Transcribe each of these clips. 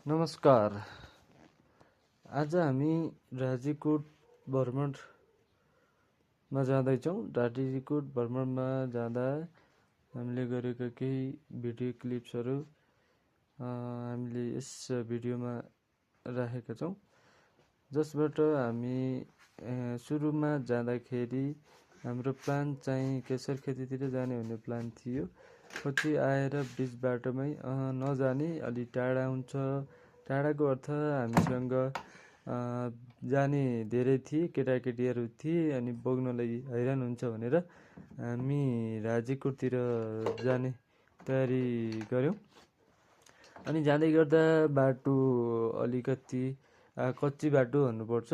नमस्कार। आज हामी राजीकोट भ्रमणमा जाँदैछौँ। राजीकोट भ्रमणमा जाँदा हामीले गरेका केही भिडियो क्लिप्सहरू हामीले यस भिडियोमा राखेका छौँ, जसबाट हामी सुरुमा जाँदाखेरि हाम्रो प्लान चाहिँ केशर खेतीतिर जाने भन्ने प्लान थियो। पछि आएर बिच बाटोमै नजाने, अलि टाढा हुन्छ। टाढाको अर्थ हामीसँग जाने धेरै थिए, केटाकेटीहरू थिए, अनि बोक्नलाई हैरान हुन्छ भनेर हामी राजीकोटतिर जाने तयारी गऱ्यौँ। अनि जाँदै गर्दा बाटो अलिकति कच्ची बाटो भन्नुपर्छ,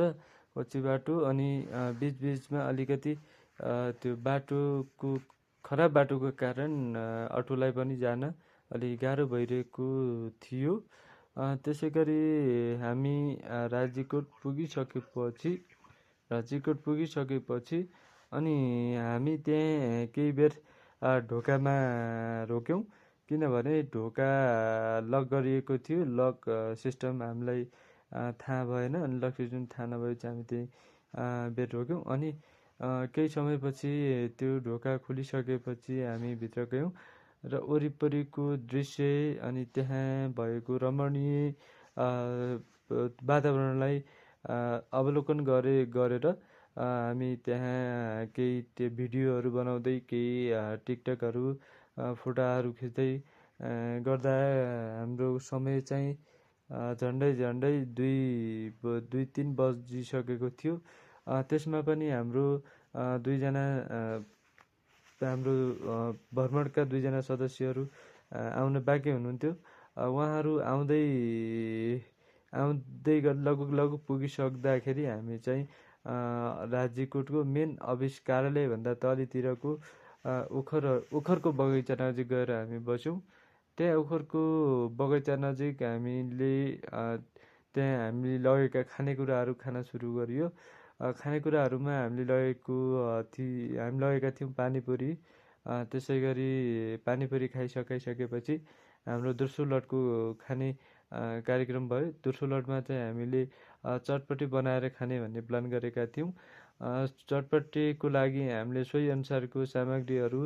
कच्ची बाटो। अनि बिचबिचमा अलिकति त्यो बाटोको खराब बाटोको कारण अटोलाई पनि जान अलि गाह्रो भइरहेको थियो। त्यसै गरी हामी राजीकोट पुगिसकेपछि अनि हामी त्यहाँ केही बेर ढोकामा रोक्यौँ, किनभने ढोका लक गरिएको थियो। लक सिस्टम हामीलाई थाहा भएन, अनि लक सिस्टम थाहा नभएपछि हामी त्यही बेर रोक्यौँ। अनि केही समयपछि त्यो ढोका खुलिसकेपछि हामी भित्र गयौँ र वरिपरिको दृश्य अनि त्यहाँ भएको रमणीय वातावरणलाई अवलोकन गरेर हामी त्यहाँ केही त्यो भिडियोहरू बनाउँदै, केही टिकटकहरू फोटाहरू खिच्दै गर्दा हाम्रो समय चाहिँ झन्डै 2-3 बजिसकेको थियो। त्यसमा पनि हाम्रो हाम्रो भ्रमणका 2जना सदस्यहरू आउन बाँकी हुनुहुन्थ्यो। उहाँहरू आउँदै लगभग पुगिसक्दाखेरि हामी चाहिँ राजीकोटको मेन अफिस कार्यालयभन्दा तलितिरको ओखरको बगैँचा नजिक गएर हामी बस्यौँ। त्यहाँ ओखरको बगैँचा नजिक हामीले लगेका खानेकुराहरू खान सुरु गरियो। खानेकुराहरूमा हामीले लगेका थियौँ पानीपुरी। त्यसै गरी पानीपुरी खाइसकेपछि हाम्रो दोस्रो लटको खाने कार्यक्रम भयो। दोस्रो लटमा चाहिँ हामीले चटपटी बनाएर खाने भन्ने प्लान गरेका थियौँ। चटपटीको लागि हामीले सोही अनुसारको सामग्रीहरू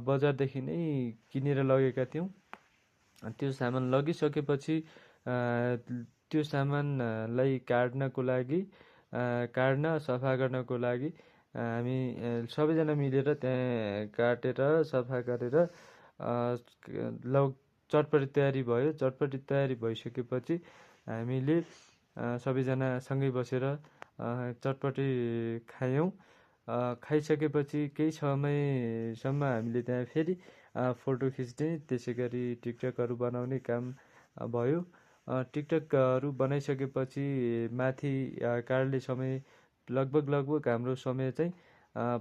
बजारदेखि नै किनेर लगेका थियौँ। त्यो सामान लगिसकेपछि त्यो सामानलाई काट्न सफा गर्नको लागि हामी सबैजना मिलेर त्यहाँ काटेर सफा गरेर चटपटी तयारी भयो। चटपटी तयारी भइसकेपछि हामीले सबैजना सँगै बसेर चटपटी खायौँ। खाइसकेपछि केही समयसम्म हामीले त्यहाँ फेरि फोटो खिच्ने, त्यसै गरी टिकटकहरू बनाउने काम भयो। टिकटकहरू बनाइसकेपछि माथि कार्यालय समय लगभग हाम्रो समय चाहिँ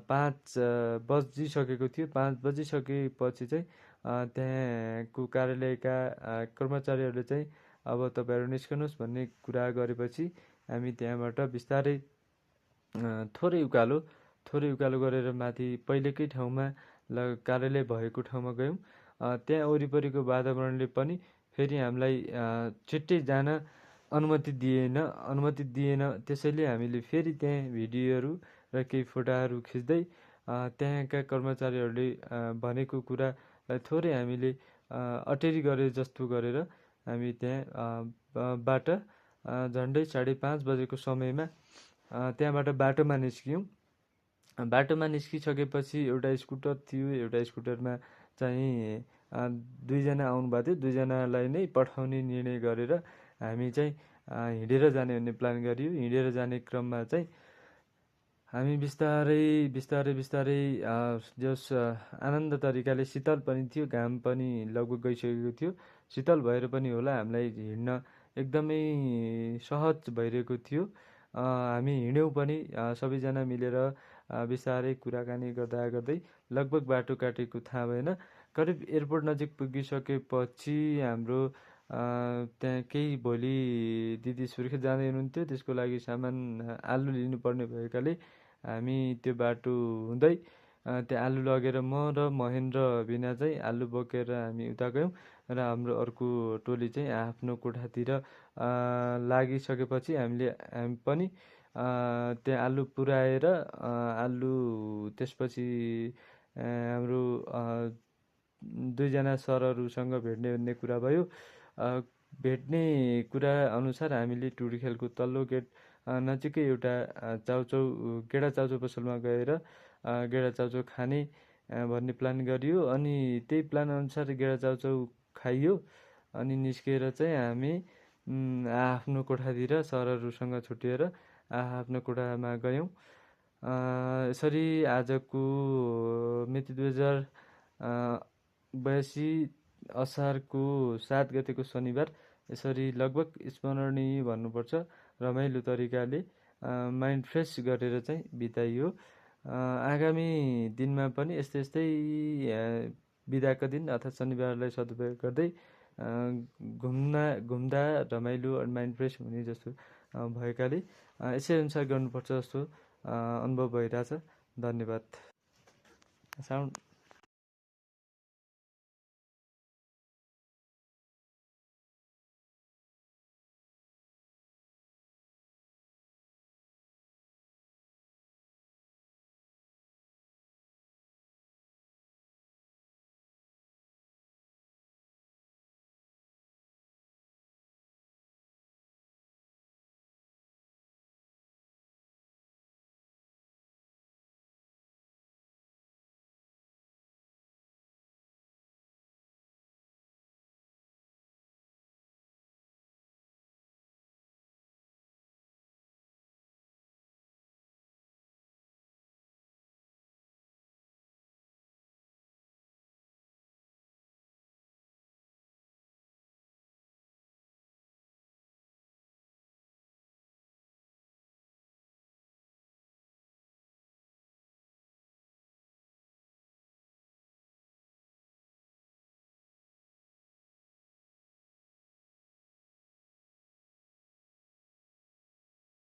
5 बजिसकेको थियो। 5 बजिसकेपछि चाहिँ त्यहाँको कार्यालयका कर्मचारीहरूले चाहिँ अब तपाईँहरू निस्कनुहोस् भन्ने कुरा गरेपछि हामी त्यहाँबाट बिस्तारै थोरै उकालो गरेर माथि पहिलेकै ठाउँमा कार्यालय भएको ठाउँमा गयौँ। त्यहाँ वरिपरिको वातावरणले पनि फेरि हामीलाई छिट्टै जान अनुमति दिएन। त्यसैले हामीले फेरि त्यहाँ भिडियोहरू र केही फोटाहरू खिच्दै त्यहाँका कर्मचारीहरूले भनेको कुरालाई थोरै हामीले अटेरी गरे जस्तो गरेर हामी त्यहाँबाट झन्डै 5:30 बजेको समयमा त्यहाँबाट बाटोमा निस्क्यौँ। बाटोमा निस्किसकेपछि एउटा स्कुटर थियो। एउटा स्कुटरमा चाहिँ 2जना आउनुभएको थियो। 2जनालाई नै पठाउने निर्णय गरेर हामी चाहिँ हिँडेर जाने भन्ने प्लान गरियो। हिँडेर जाने क्रममा चाहिँ हामी बिस्तारै जस आनन्द तरिकाले, शीतल पनि थियो, घाम पनि लगभग गइसकेको थियो। शीतल भएर पनि होला हामीलाई हिँड्न एकदमै सहज भइरहेको थियो। हामी हिँड्यौँ पनि सबैजना मिलेर बिस्तारै कुराकानी गर्दै लगभग बाटो काटेको थाहा भएन। करिब एयरपोर्ट नजिक पुगिसकेपछि हाम्रो त्यहाँ केही भोलि दिदी सुर्खेत जाँदै हुनुहुन्थ्यो। त्यसको लागि सामान आलु लिनुपर्ने भएकाले हामी त्यो बाटो हुँदै त्यहाँ आलु लगेर म र महेन्द्र बिना चाहिँ आलु बोकेर हामी उता गयौँ। र हाम्रो अर्को टोली चाहिँ आफ्नो कोठातिर लागिसकेपछि हामी पनि त्यहाँ आलु पुऱ्याएर आलु त्यसपछि हाम्रो दुईजना सरहरूसँग भेट्ने भन्ने कुरा भयो। भेट्ने कुरा अनुसार हामीले टुडी खेलको तल्लो गेट नजिकै एउटा गेडा चाउचाउ पसलमा गएर गेडा चाउचाउ खाने भन्ने प्लान गरियो। अनि त्यही प्लान अनुसार गेडा चाउचाउ खाइयो। अनि निस्केर चाहिँ हामी आफ्नो कोठातिर सरहरूसँग छुट्टिएर आफ्नो कोठामा गयौँ। यसरी आजको मिति 2082 असारको 7 गतेको शनिबार यसरी लगभग स्मरणीय भन्नुपर्छ रमाइलो तरिकाले माइन्ड फ्रेस गरेर चाहिँ बिताइयो। आगामी दिनमा पनि यस्तै बिदाको दिन अर्थात् शनिबारलाई सदुपयोग गर्दै घुम्दा रमाइलो माइन्ड फ्रेस हुने जस्तो भएकाले यसै अनुसार गर्नुपर्छ जस्तो अनुभव भइरहेछ। धन्यवाद। साउन्ड